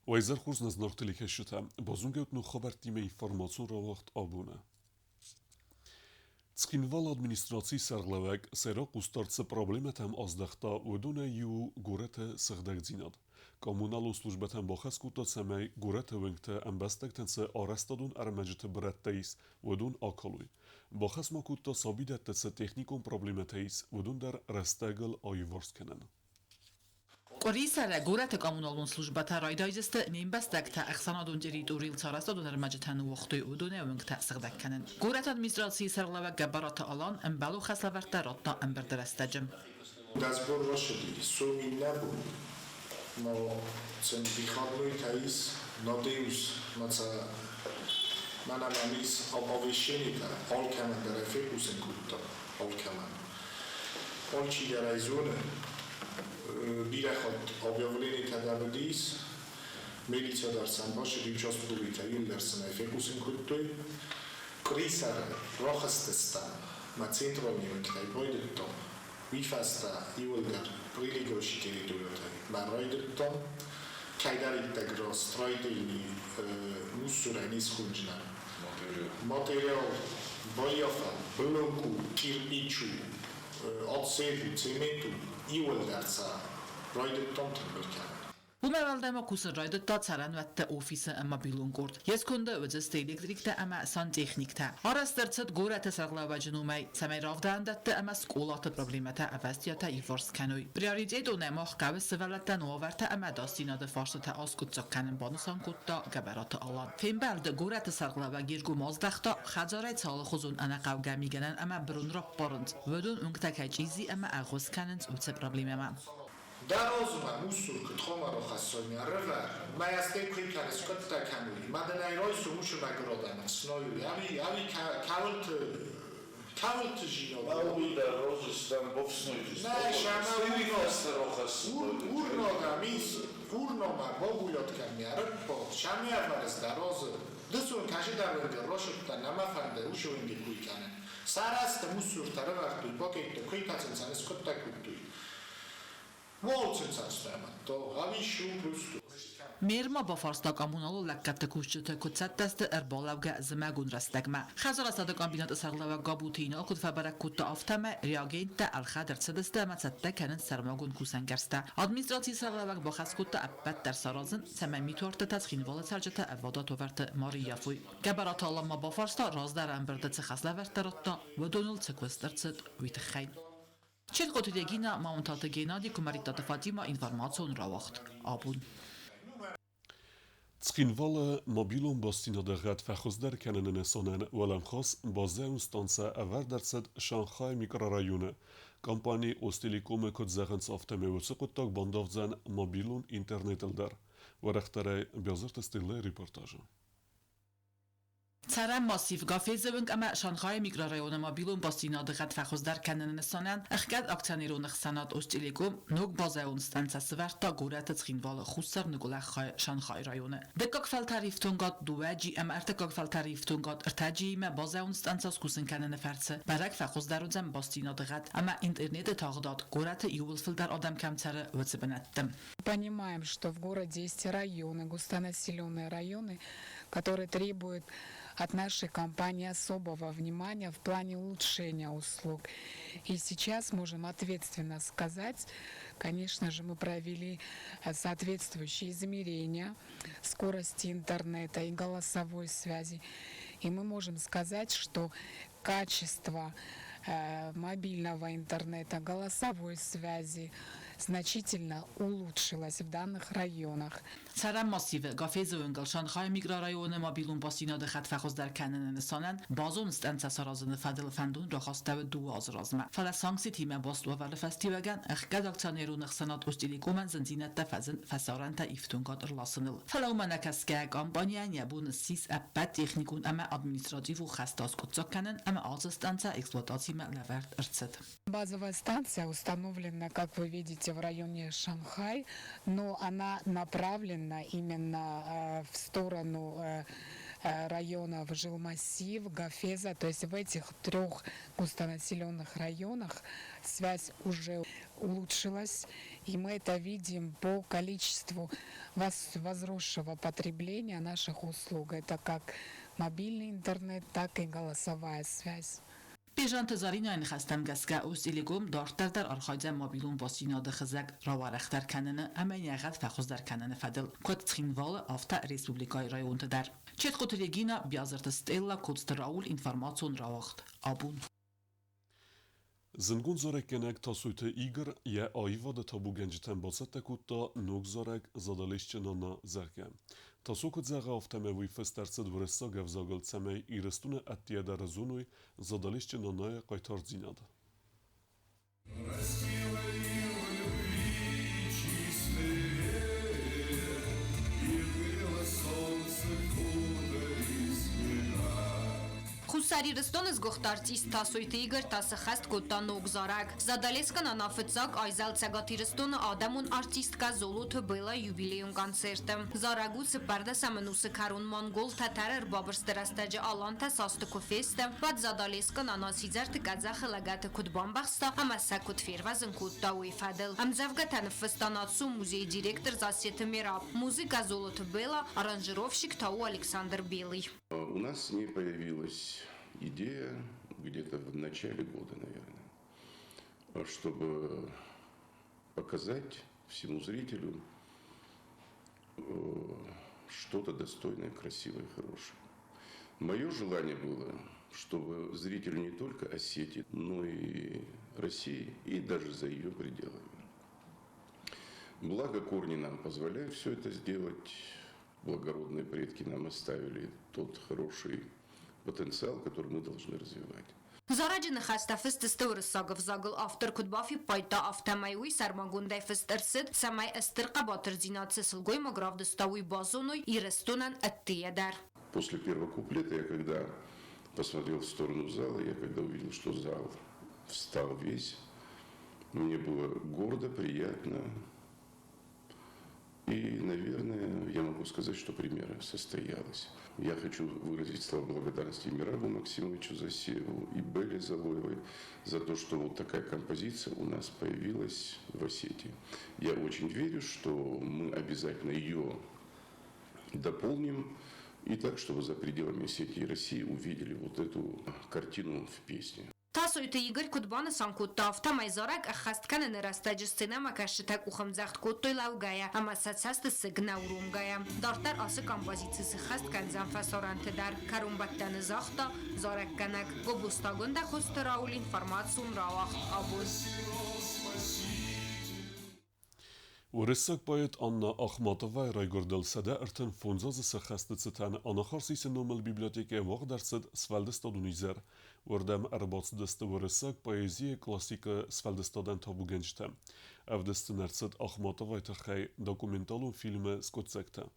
Уӕ хорз нӕ зынаргъ телекӕсджытӕ, базонгӕут ног хабӕрттимӕ информацион рауагъд абоны. Цхинвалы администрацийы сӕргълӕууӕг сӕйраг хъусдард цы проблемӕтӕм аздӕхта, уыдонӕй иу у горӕты сыгъдӕгдзинад. Коммуналон службӕтӕн бахӕс кодта, цӕмӕй горӕты уынгты ӕмбӕстӕгтӕн цы арӕзтадон ӕрмӕджыты бырӕттӕ ис, уыдон акалой. Бахӕс ма кодта сабидӕтты цы техникон проблемӕтӕ ис, уыдон дӕр рӕстӕгыл аиуварс кӕнын. Къуырисӕры горӕты коммуналон службӕтӕ райдайдзысты не мбӕстӕгтӕ ӕхсӕнадон территорийыл цы арӕзтадон ӕрмӕджытӕ ныууагътой, уыдонӕй уынгтӕ сыгъдӕг кӕнын. Горӕты администрацийы сӕргълӕууӕг Гӕбӕраты Алан ӕмбӕлон хӕслӕвӕрдтӕ радта ӕмбырды рӕстӕджы. Дасбор рашыди сом иннӕ бон, но цын выходной-та ис, надеюсь, маца мӕнӕ мӕм ис оповещение-тӕ, алкӕмӕн дӕр ӕй фехъусын кодта, алкӕмӕн. Алчидӕр ӕй зоны, бирӕ хатт объявлениетӕ дӕр уыдис, милицӕ дӕр сӕм бацыди, участковыйтӕ иууылдӕр сын ӕй фехъусын кодтой. Къуырисӕры рахызтыстӕм, мӕ централон уынгтӕй байдыдтам, уый фӕстӕ иууылдӕр прилегающий территориятӕй мӕ райдыдтам, кӕйдӕриддӕр строительный мусорӕй не схонджынӕн. Материал баййафӕн блок у, кирпич у, ацев у, цемент у, иууылдӕр сӕ райдыдтам тымбыл кӕнын. Уымӕй уӕлдай ма кусын райдыдта цӕрӕнуӕтты офисы мобилон къорд. Йе сконды уыдзысты электриктӕ ӕмӕ сантехниктӕ. Арӕзт ӕрцыд горӕты сӕргълӕууӕджы номӕй, цӕмӕй рӕвдауӕндӕтты ӕмӕ скъолаты проблемӕтӕ ӕвӕстиатӕй иуварс кӕной. Приоритетонӕй мах хъӕуы сывӕллӕттӕн уавӕртӕ ӕмӕ ӕдасдзинады фарстытӕ аскъуыддзаг кӕнын, банысан кодта Гӕбӕраты Алан. Фембӕлды горӕты сӕргълӕууӕг йе ргом аздӕхта, хӕдзарӕй цалыхуызон ӕнӕхъӕугӕ мигӕнӕн ӕмӕ бырон раппарынц, уыдон уынгтӕ кӕй чъизи ӕмӕ ӕгъуыз кӕнынц, уыцы проблемӕмӕ. Дӕ розмӕ мусур куд хомаро хӕссуй, ӕрвӕ, мӕ астӕй куй кӕнӕ скъудтӕ кӕнуй, ма дин ӕй райсун усумӕг родӕн ӕфснайуй, ӕви, ӕви кӕуылты, кӕуылты зинод. Ӕви дӕ розыстӕн бофснуйти Нӕ, сӕмӕ урногӕ мис, урномӕ богуйот кӕнни ӕрппот, сӕми ӕвӕрыс дӕ розы. Дысон кӕсидӕр росудтӕ нӕмӕ фӕнды усуинги куй кӕнын. Сарӕзты мусуртӕ рывӕрдтой пакетты, куйтӕ сын сӕ ныскъуыдтӕ кодтой. Мер ма бафарста коммуналон лӕггӕдты кусджыты, куыд цӕттӕ сты ӕрбалӕугӕ зымӕгон рӕстӕгмӕ. Хӕдзарадзады комбинаты сӕргълӕууӕг Габуты Инал куыд фӕбӕрӕг кодта, афтӕмӕй реагенттӕ ӕлхӕд ӕрцыдысты ӕмӕ цӕттӕ кӕнынц сӕрмагонд кусӕнгӕрзтӕ. Администрацийы сӕргълӕууӕг бахӕс кодта ӕппӕт дӕр саразын, цӕмӕй митуардтытӕ Цхинвалы цӕрджытӕ ӕвадат уавӕрты ма рыййафой. Гӕбӕраты Алан ма бафарста, раздӕр ӕмбырды цы хӕслӕвӕрдтӕ радта, уыдоныл цы куыст ӕрцыд, уый тыххӕй. Челкъоты Регина, Мамонтаты Геннади, Куымӕридтаты Фатимӕ информацион рауагъд абон. Цхинвалы мобилон бастдзинады гъӕд фӕхуыздӕр кӕныны нысанӕн уӕлӕмхас базӕйон станцӕ ӕвӕрд ӕрцыд Шанхайы микрорайоны. Компани Остелеком-ы куыд зӕгъынц, афтӕмӕй уыцы хъуыддаг бандавдзӕн мобилон интернетыл дӕр. Уӕрӕхдӕрӕй Бязырты Стеллӕйы репортажы. Цӕрӕн массив Гафезы уынг ӕмӕ Шанхайы микрорайоны мобилон бастдзинады гъӕд фӕхуыздӕр кӕныны нысанӕн ӕхгӕд акционерон ӕхсӕнад Остелеком ног базӕйон станцӕ сывӕрдта горӕты Цхинвалы хуссар-ныгуылӕг хайы Шанхайы районы. Дыккаг фӕлтӕры ифтонгад 2G ӕмӕ ӕртыккаг фӕлтӕры ифтонгад 3G-имӕ базӕйон станцӕ скусын кӕныны фӕрцы бӕрӕг фӕхуыздӕр уыдзӕн бастдзинады гъӕд ӕмӕ интернеты тагъдад горӕты иууыл фылдӕр адӕм кӕм цӕры, уыцы бынӕтты. Понимаем, что в городе есть районы, густонаселенные районы, которые требуют от нашей компании особого внимания в плане улучшения услуг. И сейчас можем ответственно сказать, конечно же, мы провели соответствующие измерения скорости интернета и голосовой связи. И мы можем сказать, что качество мобильного интернета, голосовой связи значительно улучшилось в данных районах. Цӕрӕн массивы Гафезы уынгыл Шанхайы микрорайоны мобилон бастдзинады хӕдфӕхуыздӕр кӕныны нысанӕн базон станцӕ саразыны фӕдыл фӕндон рахастӕуыд 2 азы размӕ. Фӕлӕ санкцитимӕ баст уавӕры фӕстиуӕгӕн ӕхгӕд акционерон ӕхсӕнад Остелеком-ӕн зындзинӕдтӕ фӕзынд фӕсарӕнтӕ ифтонгад ӕрласыныл. Фӕлӕ уымӕ нӕкӕсгӕ, компанийӕн йӕ бон ссис ӕппӕт техникон ӕмӕ административон хӕстӕ аскъуыддзаг кӕнын ӕмӕ ацы станцӕ эксплуатацимӕ лӕвӕрд ӕрцыд. Базовая станция установлена, как вы видите, в районе Шанхай, но она направлена именно в сторону районов Жилмассив, Гафеза. То есть в этих трех густонаселенных районах связь уже улучшилась. И мы это видим по количеству возросшего потребления наших услуг. Это как мобильный интернет, так и голосовая связь. Бежанты Заринайы ныхӕстӕм гӕсгӕ Остелегом дарддӕр дӕр архайдзӕн мобилон бастдзинады хызӕг рауӕрӕхдӕр кӕныны ӕмӕ йын йӕ гъӕд фӕхуыздӕр кӕныны фӕдыл, куыд Цхинвалы, афтӕ республикӕйы районты дӕр. Четхъоты Регина, Биазырты Стелла, Коцты Рауль, информацион рауагъд. Абон. Зындгонд зарӕггӕнӕг Тасойты Игорь йӕ аивады табугӕнджытӕн бацӕттӕ кодта ног зарӕг «Задалесчы нана», зӕгъгӕ. Тасо куыд зӕгъы, афтӕмӕй уый фыст ӕрцыд уырыссаг ӕвзагыл, цӕмӕй Ирыстоны ӕддейӕ дӕр зоной Задалесчы нанайы хъайтардзинад. Растила ива любви чистый веер, И выла солнце кудри снега. Хуссар Ирыстоны сгуыхт артист Тасойты Игорь та сӕххӕст кодта ног зарӕг. Задалескы нана фыццаг айзӕлд Цӕгат Ирыстоны адӕмон артисткӕ Золоты Беллайы юбилейон концерты. Зарӕг у цыппӕрдӕсӕм ӕнусы кӕрон монгол-тӕтӕры ӕрбабырсты рӕстӕджы алантӕ састы куы фесты, уӕд Задалескы нана сидзӕрты къӕдзӕхы лӕгӕты куыд бамбӕхста ӕмӕ сӕ куыд фервӕзын кодта, уый фӕдыл. Ӕмдзӕвгӕтӕ ныффыста национ музейы директор Зассеты Мераб, музыкӕ Золоты Белла, аранжировщик та у Александр Белый. У нас с ней появилась идея где-то в начале года, наверное, чтобы показать всему зрителю что-то достойное, красивое, хорошее. Мое желание было, чтобы зрителю не только Осетии, но и России, и даже за ее пределами. Благо корни нам позволяют все это сделать. Благородные предки нам оставили тот хороший потенциал, который мы должны развивать. Зарӕджы ныхӕстӕ фыст сты уырыссаг ӕвзагыл. Автор куыд бафиппайдта, афтӕмӕй уый сӕрмагондӕй фыст ӕрцыд, цӕмӕй стыр хъӕбатырдзинад цы сылгоймаг равдыста, уый базоной Ирыстонӕн ӕддейӕ дӕр. После первого куплета я когда посмотрел в сторону зала, я когда увидел, что зал встал весь, мне было гордо, приятно. И, наверное, я могу сказать, что премьера состоялась. Я хочу выразить слова благодарности Мерабу Максимовичу Засееву и Белле Залоевой за то, что вот такая композиция у нас появилась в Осетии. Я очень верю, что мы обязательно ее дополним и так, чтобы за пределами Осетии и России увидели вот эту картину в песне. Тасойты Игорь куыд банысан кодта, афтӕмӕй зарӕг ӕххӕст кӕныны рӕстӕджы сценӕмӕкӕсджытӕ къухӕмдзӕгъд кодтой лӕугӕйӕ ӕмӕ сӕ цӕсты сыг нӕ уромгӕйӕ. Дарддӕр ацы композици сыххӕст кӕндзӕн фӕсарӕнты дӕр, кӕронбӕттӕны загъта зарӕггӕнӕг. Гобозтагондӕ Хосты Рауль информацион рауагъд абон. Уырыссаг поэт Анна Ахматовайы райгуырдыл 135 азы сӕххӕсты цытӕн Анахарсисы номыл библиотекӕйы уагъд ӕрцыд сфӕлдыстадон изӕр. Уырдӕм ӕрбацыдысты уырыссаг поэзийы классикы сфӕлдыстадӕн табугӕнджытӕ. Ӕвдыст сын ӕрцыд Ахматовайы тыххӕй документалон фильмы скъуыддзӕгтӕ.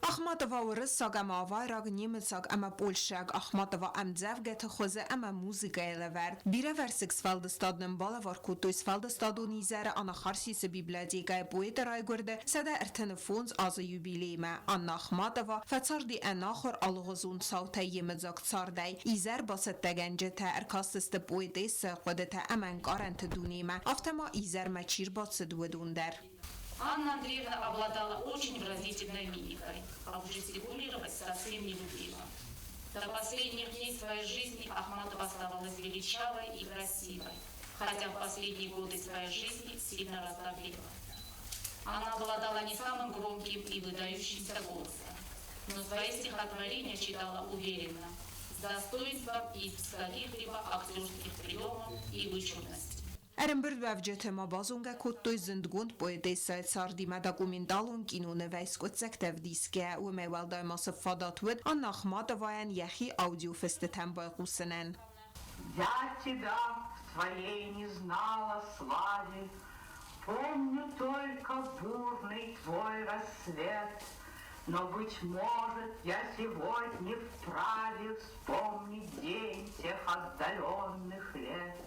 Ахматова уырыссаг ӕмӕ авайраг, немыцаг ӕмӕ польшаг. Ахматова ӕмдзӕвгӕты хуызы ӕмӕ музыкӕйы лӕвӕрд. Бирӕвӕрсыг сфӕлдыстад нын балӕвар кодтой сфӕлдыстадон изӕры Анахарсисы библиотекӕйы поэты райгуырды 135 азы юбилеймӕ. Анна Ахматова фӕцарди ӕнахуыр алыгъуызон цаутӕй йемыдзаг цардӕй. Изӕр бацӕттӕгӕнджытӕ ӕркастысты поэтессы хъуыдытӕ ӕмӕ ӕнкъарӕнты дунемӕ, афтӕ ма изӕрмӕ чи рбацыд, уыдон дӕр. Анна Андреевна обладала очень выразительной мимикой, а уж жестикулировать совсем не любила. До последних дней своей жизни Ахматова оставалась величавой и красивой, хотя в последние годы своей жизни сильно раздобрела. Она обладала не самым громким и выдающимся голосом, но свои стихотворения читала уверенно, с достоинством и без каких-либо актерских приемов и вычурности. Ӕрӕмбырдуӕвджытӕ ма базонгӕ кодтой зындгонд поэтессӕйы цардимӕ документалон кинонывӕй скъуыддзӕгтӕ ӕвдисгӕ. Уымӕй уӕлдай ма цы фадат уыд Анна Ахматовайӕн йӕхи аудиофыстытӕм байхъусынӕн. Я тебя в твоей не знала славе, Помню только бурный твой рассвет, Но, быть может, я сегодня вправе Вспомнить день тех отдаленных лет.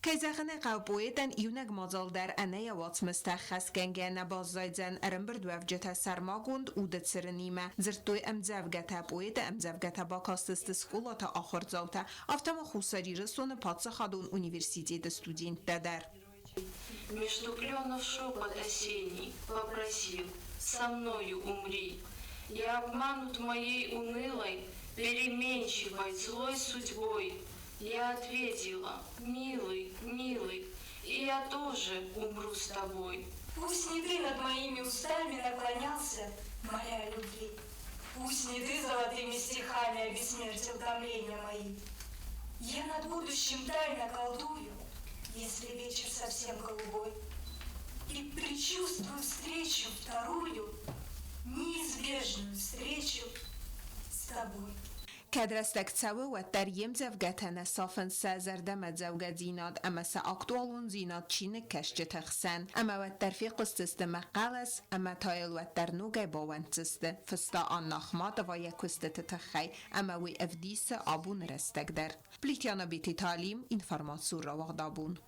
Кӕй зӕгъын ӕй хъӕуы, поэтӕн иунӕг мадзал дӕр ӕнӕ йӕ уацмыстӕ ӕххӕстгӕнгӕ нӕ баззайдзӕн, ӕрӕмбырдуӕвджытӕ сӕрмагонд уды цырынимӕ дзырдтой ӕмдзӕвгӕтӕ, поэты ӕмдзӕвгӕтӕ бакастысты скъолаты ахуырдзаутӕ, афтӕ ма Хуссар Ирыстоны паддзахадон университеты студенттӕ дӕр. Между кленов шепот осенний попросил: «Со мною умри». Я обманут моей унылой, переменчивой, злой судьбой. Я ответила: «Милый, милый, и я тоже умру с тобой». Пусть не ты над моими устами наклонялся, моля о любви. Пусть не ты золотыми стихами обессмертил томления мои. Я над будущим тайно колдую, если вечер совсем голубой. И предчувствую встречу вторую, неизбежную встречу с тобой. Кӕд рӕстӕг цӕуы, уӕддӕр йе мдзӕвгӕтӕ нӕ сафынц сӕ зӕрдӕмӕдзӕугӕдзинад ӕмӕ сӕ актуалондзинад чиныгкӕсджыты хсӕн. Ӕмӕ уӕддӕр фехъуысдзысты мӕ хъӕлӕс ӕмӕ та йыл уӕддӕр ногӕй баууӕнддзысты, фыста Анна Ахматова йӕ куыстыты тыххӕй, ӕмӕ уый ӕвдисы абоны рӕстӕг дӕр. Плитяна Бетиталим, информацион рауагъдабон.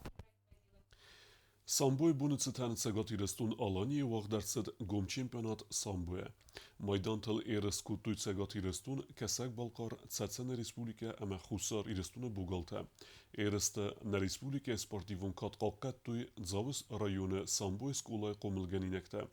Самбойы боны цытӕн Цӕгат Ирыстон-Аланийы уагъд ӕрцыд гом чемпионат самбойӕ. Майдантыл ерыс кодтой Цӕгат Ирыстон, Кӕсӕг-Балхъар, Цӕцӕны Республикӕ ӕмӕ Хуссар Ирыстоны богалтӕ. Ерысты нӕ республикӕйы спортивон кад хъахъхъӕдтой Дзауы районы самбойы скъолайы хъомылгӕнинӕгтӕ.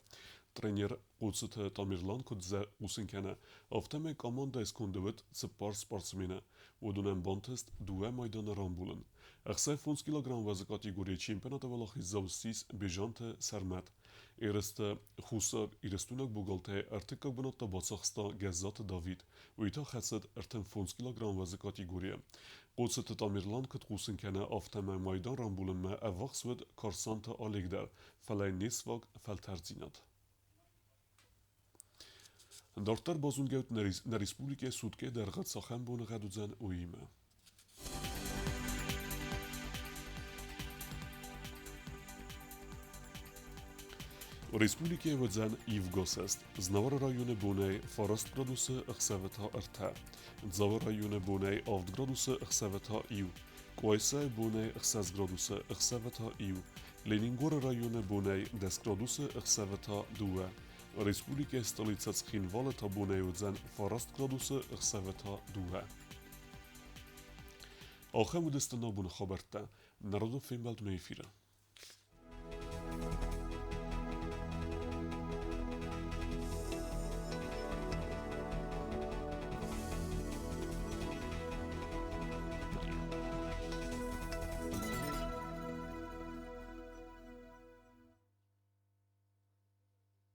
Тренер Хъоцыты Тамерлан куыд хъусын кӕны, афтӕмӕй командӕйы сконды уыд цыппар спортсмены. Уыдонӕн бантыст дыууӕ майданы рамбулын. 65 килограмм вӕзы категорийы чемпионаты уӕлахиздзау ссис Бежанты Сӕрмӕт. Ерысты Хуссар Ирыстойнаг богалтӕй ӕртыккаг бынат та бацахста Гӕззаты Давид. Уый та хӕцыд 35 килограмм вӕзы категорийы. Хъоцыты Тамерлан куыд хъусын кӕны, афтӕмӕй майдан рамбулынмӕ ӕввахс уыд Карсанты Олег дӕр, фӕлӕ не сваг фӕлтӕрддзинад. Дарддӕр базонгӕут нӕ республикӕйы суткӕйы дӕргъы цахӕм боныгъӕд уыдзӕн, уыимӕ. Республикӕйы уыдзӕн ивгосӕст. Знауыры районы бонӕй 9 градусы, ӕхсӕвы та ӕртӕ. Дзауы районы бонӕй 7 градусы, ӕхсӕвы та иу. Къуайсайы бонӕй 6 градусы, ӕхсӕвы та иу. Ленингоры районы бонӕй 10 градусы, ӕхсӕвы та дыууӕ. Республикӕйы столицӕ Цхинвалы та бонӕй уыдзӕн 9 градусы, ӕхсӕвы та дыууӕ. Ахӕм уыдысты нӕ боны хабӕрттӕ. Народон фембӕлдмӕ эфиры.